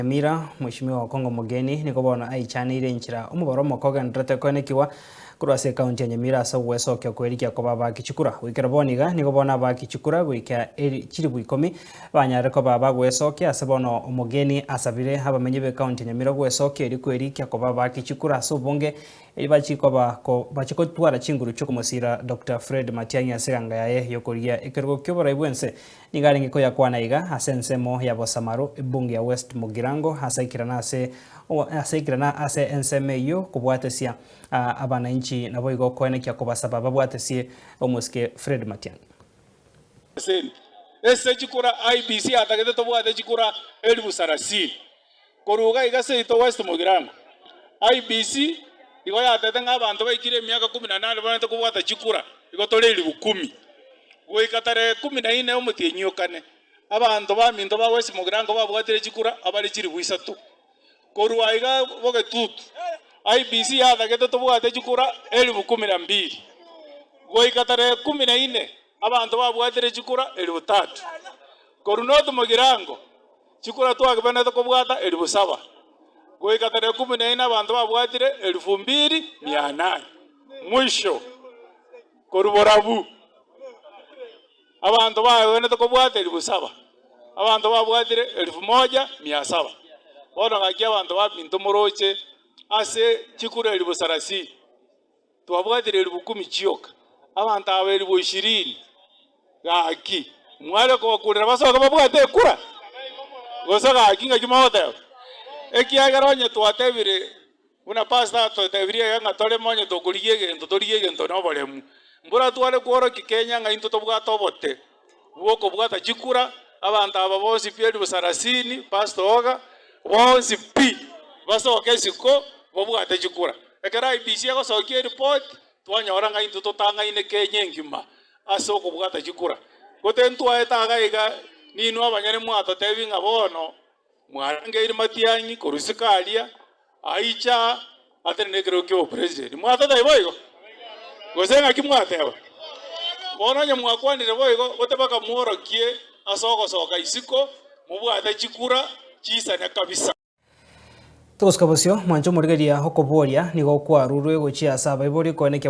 Nyamira, Mweshimiwa Okong'o Mogeni nigo bono aichaneire enchera omobaro omoke ogendererete koenekigwa korwa ase ekaunti ya Nyamira ase ogwesokia kwerikia koba abaaki chikura. Goikera bono iga nigo bono abaaki chikura goika eri chilifu ikomi banyarire koba bagwesokia ase bono Omogeni asabire abamenyi b'ekaunti ya Nyamira gwesokia erio kwerikia koba abaaki chikura ase obonge erio bachie koba ko bachie kotwara chinguru chi'okomosira Doctor Fred Matiang'i ase eganga yaye y'okorigia ekerogo ki'oborai bw'ense. Nigo arenge koyakwana iga ase ensemo ya Bosamaru, ebunge ya West Mugirango, ase aikirana ase ase aikirana ase ensemo eyio kobwatesia abanainchi naboigo koenekia kobasaba babwatesie omosike Fred Matiang'i. Esenti ase chikura IEBC yatagete tobwate chikura elifu sarasini korwa iga iga seito West Mugirango. IEBC igo yatete ng'a abanto baikire emiaka kumi na nane banete kobwata chikura igo tore elifu kumi. Goika tarehe kumi na ine omotienyi o kane, abanto baminto ba West Mugirango babwatire chikura abare chilifu isato. Korwa aiga bogetutu, IEBC yatagete tobwate chikura elifu kumi na mbili. Goika tarehe kumi na ine abanto babwatire chikura elifu tatu. Korwa North Mugirango, chikura twagebenerete kobwata elifu saba. Goika tarehe kumi na ine abanto babwatire elifu mbili mia nane. Mwisho, korwa borabu, abanto bagwenerete kobwata elifu saba, abanto babwatire elifu moja mia saba. Bono gaki abanto baminto moroche ase chikura elifu sarasini. Twabwatire elifu kumi chioka, abanto aba elifu ishirini, gaki mware kobakurera basoke babwate ekura? Gose gaki ng'aki mogoteba? Ekiagera onye twatebire buna pastor atotebirie iga ng'a toreme onye tokorigia egento torigie egento na oboremu. Mbora tware kworokia Kenya ng'a intwe tobwate obote bw'okobwata chikura, abanto aba bonsi pi elifu sarasini, pastor oga, bonsi pi basoke isiko babwate chikura. Ekero IEBC egosokia eripoti, twanyora ng'a intwe totang'aine Kenya engima ase okobwata chikura. Gote ntwaete iga iga, ninwe abanyene mwatotebi ng'a bono mwarangeiri Matiang'i korwa isiko aria, aicha atenene ekerogo kia obopresident. Mwatotebi boigo? Gose ng'aki mwateba? Bono onye mwakwanire boigo, gote bakamworokie ase ogosoka isiko, mobwate chikura chisane kabisa. Togosuka bosio, mwanche omorigereria okoboria nigo kwarurwe gochia ase abaibori koenekia.